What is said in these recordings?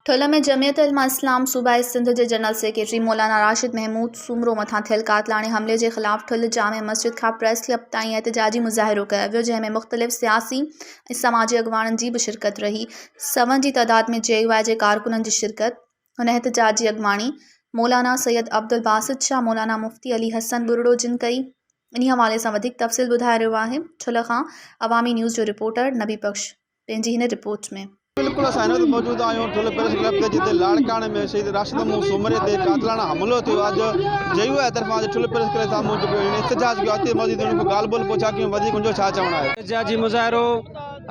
ٺل ۾ جمعيت علماء اسلام صوبائي سنڌ جي general secretary مولانا راشد محمود سومرو مٿان ٿيل قاتلاڻي حملي جي خلاف ٺل جامع مسجد کان پريس ڪلب تائين احتجاجي مظاهرو ڪيو ويو جنهن ۾ مختلف سياسي ۽ سماجي اڳواڻن جي به شرڪت رهي سون جي تعداد ۾ جي يو آء جي ڪارڪنن جي شرڪت هن احتجاج جي اڳواڻي مولانا سيد عبدالباسط شاهه مولانا مفتي علي حسن ٻرڙو جن ڪئي انهي حوالي سان وڌيڪ تفصيل ٻڌائي رهيو آهي ٺل کان عوامي نيوز جو رپورٽر نبي بخش پنهنجي هن رپورٽ ۾. بلڪل اسان هن وقت موجود آهيون ٺل پريس ڪلب تي جتي لاڙڪاڻي ۾ شهيد راشد محمود سومري تي قاتلاڻا حملو ٿيو اڄ جي يو آء طرفان اڄ ٺل پريس ڪلب سامهون جيڪو هن احتجاج ڪيو اتي موجود هن کان ڳالهه ٻولهه پڇا ڪيون وڌيڪ ان جو ڇا چوڻ آهي. احتجاجي مظاهرو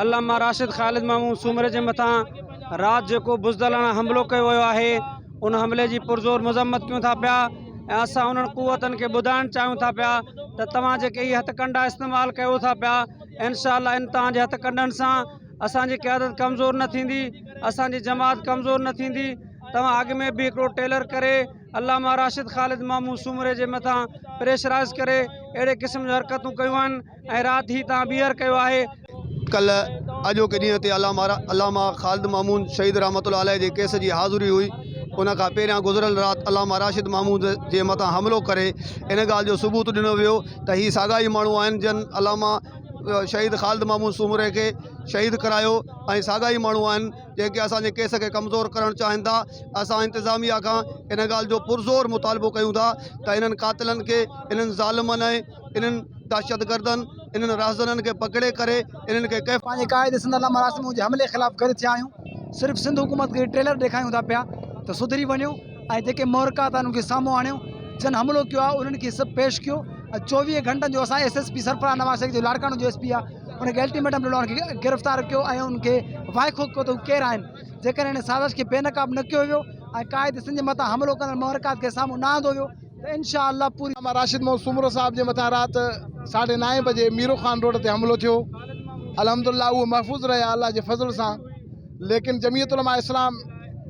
علامه راشد خالد محمود سومري جي مٿان رات جيڪو بزدلاڻا حملو ڪيو ويو آهي ان حملي جي پرزور مذمت ڪيون ٿا پيا ۽ اسان انهن قوتن کي ٻڌائڻ چاهيون ٿا پيا ته توهان جيڪي هي هٿ ڪنڊا استعمال ڪيو ٿا پيا انشاء الله ان توهان جي هٿ ڪنڊن سان اسان جي قيادت ڪمزور نه ٿيندي اسان جي جماعت ڪمزور نه ٿيندي توهان اڳ ۾ به هڪڙو ٽيلر ڪري علامه راشد خالد محمود سومري جي مٿان پريشرائز ڪري اهڙي قسم جون حرڪتون ڪيون آهن ۽ رات هي توهان ٻيهر ڪيو آهي. ڪلهه اڄوڪي ڏينهن تي علامه علامه خالد محمود شهيد رحمة الله عليه جي ڪيس جي حاضري هئي ان کان پهريان گذريل رات علامه راشد محمود جي مٿان حملو ڪري ان ڳالهه جو ثبوت ڏنو ويو ته هي ساڳا ئي ماڻهو آهن جن علامه شهيد خالد محمود سومري کي شهيد ڪرايو ۽ ساڳا ئي ماڻهو آهن جيڪي اسان جي ڪيس کي ڪمزور ڪرڻ چاهين ٿا اسان انتظاميا کان ان ڳالهه جو پرزور مطالبو ڪيون ٿا ته انهن قاتلن کي انهن ظالمن ۽ انهن دهشتگردن انهن رهزنن کي پڪڙي ڪري انهن کي ڪيف پنهنجي قائد سنڌ علامه راشد محمود جي حملي خلاف گڏ ٿيا آهيون صرف سنڌ حڪومت کي ٽريلر ڏيکاريون ٿا پيا ته سڌري وڃو ۽ جيڪي محرڪات آهن انهن کي سامهون آڻيو جن حملو ڪيو آهي انهن کي سڀ پيش ڪيو ۽ 24 گهنٽن جو اسان S S P Sarfaraz Nawaz Shaikh جو لاڙڪاڻو جو ايس پي آهي ان کي الٽيميٽم ڏنو ان کي گرفتار ڪيو ۽ ان کي وائکو ڪيو ته هو ڪير آهن جيڪڏهن هن سازش کي بي نقاب نه ڪيو ويو ۽ قائد سنڌ جي مٿان حملو ڪندڙ محرڪات کي سامهون نه آندو ويو ته انشاء الله پوري علامه راشد محمد سومرو صاحب جي مٿان رات ساڍي نائين بجي ميرو خان روڊ تي حملو ٿيو الحمدلله اهو محفوظ رهيا الله جي فضل سان ليڪن جمعيت علماء اسلام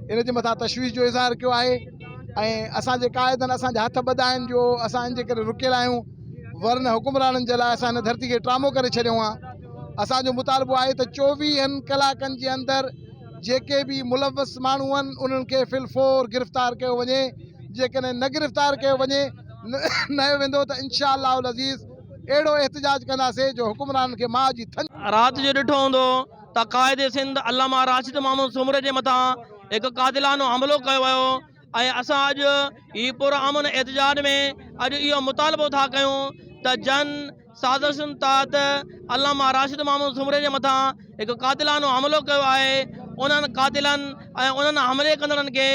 ان جي مٿان تشويش جو اظهار ڪيو آهي ۽ اسان جي قائدن اسان جا هٿ ٻڌا آهن جو اسان ان جي ڪري رڪيل آهيون ورنه حڪمرانن جي لاء اسان هن ڌرتي کي ٽرامو ڪري ڇڏيون ها اسان جو مطالبو آهي ته چوويهن ڪلاڪن جي اندر جيڪي به ملوث ماڻهو آهن انهن کي في الفور گرفتار ڪيو وڃي جيڪڏهن نه گرفتار ڪيو وڃي نه ويندو ته انشاء الله العزيز اهڙو احتجاج ڪنداسين جو حڪمرانن کي ماء جي ٿڃ رات جو ڏٺو هوندو ته قائد سنڌ علامه راشد محمود سومري جي مٿان هڪ قاتلانو حملو ڪيو ويو ۽ اسان اڄ هي پرامن احتجاج ۾ اڄ اهو مطالبو ٿا ڪيون ته جن سازشن تحت علامه راشد محمود سومري جي مٿان هڪ قاتلانو حملو ڪيو آهي انهن قاتلن ۽ انهن حملي ڪندڙن کي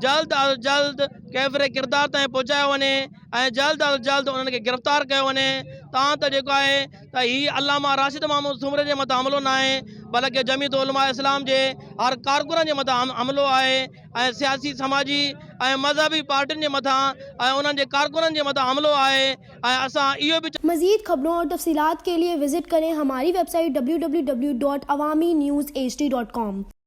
جلد از جلد ڪيفر ڪردار تائين پهچايو وڃي ۽ جلد از جلد انهن کي گرفتار ڪيو وڃي تان ته جيڪو آهي ته هي علامه راشد محمود سومري جي مٿان حملو ناهي بلڪه جمعيت علماء اسلام جي هر ڪارڪن جي مٿان حملو آهي ۽ سياسي سماجي ۽ مذهبي پارٽين جي مٿان ۽ انهن جي ڪارڪنن جي مٿان حملو آهي ۽ اسان اهو به مزيد خبرون اور تفصيلات کے لئے visit کرين ھماري website W W W dot Awami news H D dot com.